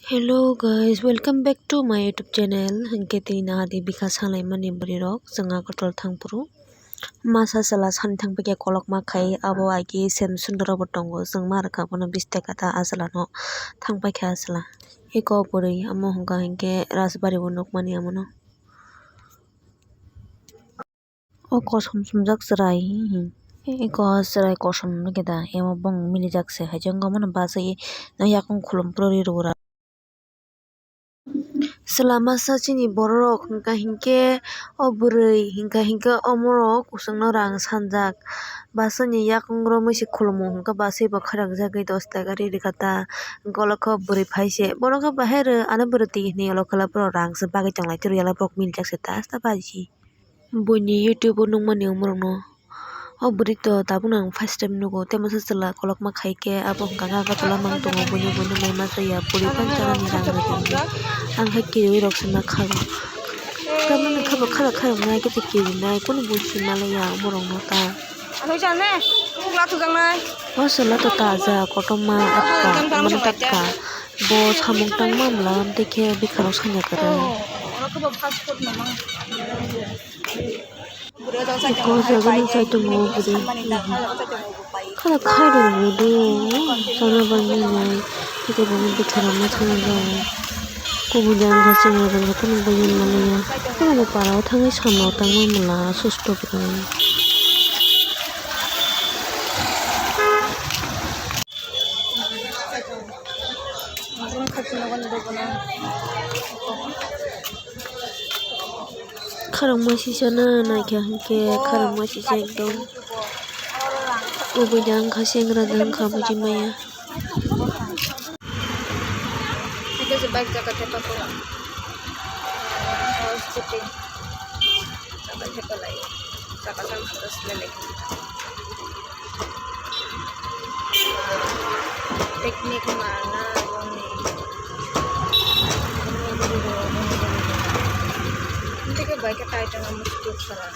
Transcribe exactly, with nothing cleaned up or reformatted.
Hello guys, welcome back to my YouTube channel. Hinkhe tini nahadi bikha salaimani bwrwi rok chwng Agartala thangphuru. Masa chwla sani thangpaikha kolokma khai, abo agi sem sundoro bo tongo, chwng ma rwkha bono bish taka ta a chwla no thangpaikha a chwla. Eko bwrwi amo hwnkha hinkhe Rajbari bo nukmani amono. O kosom sumjak chwrai, eko chwrai kosom nw khe da, emo bong milijak se, hai jwngo bono bachwi no yakung khulum puri rwra. Chwla masa chini bororok hwnkha hinkhe o bwrwi hwnkha hinkhe omorok kuchukno rang sanjak, bachwini yakung romwi se khulumo hwnkha bachwi bo kharang jagwi dos taka ri rwkha ta, hwnkhe olo khe bwrwi phai se bono khe bahai rw ano bwrwi twi hinwi olo khe borok rang se bagwi tonglai tei rw ya borok milijak se ta asta baji. Buini YouTube o nukmani umorokno. O bwrwi to tabukno ang first time nugo, tei masa chwla kolokma khai khe abo hwnkha khe Agartala mang tongo, buino buino naima chaya, puri phano chanani rang rwdi hinwi. Ang khe kiriwi rok se ma khago. Tamoni khe bo khara khairoknai khe tei kirinai, kunu buji malaya umorokno ta. Ano jane, pukla thujaknai. O chwla to taja, kotorma, atka, mani tatka. Bo samung tangma mla, amtwi khe bikharok sanya kwrwi. Oh, oro khe bo fast food mama. Eko jaga no chai tongo bwrwi. Khala khairok bo do, chana bagwi nai. Tei bo bwtharma thangwi jago. Kubun jang kha chengra jang kha phano bagwi manliya. Kheno bo para o thangwi samung tangma mla susto kwrwi. Kharang masisa na naikha hinkhe kharang masisa ekdom. Ubui jang kha chengra jang kha buji maya. Ito je bike jaga tepa ko. Scooty. Jaga tepa lai. Jaga sang khatas lele. Picnic mana boni. Ini ke baik kita itu nggak mesti salah.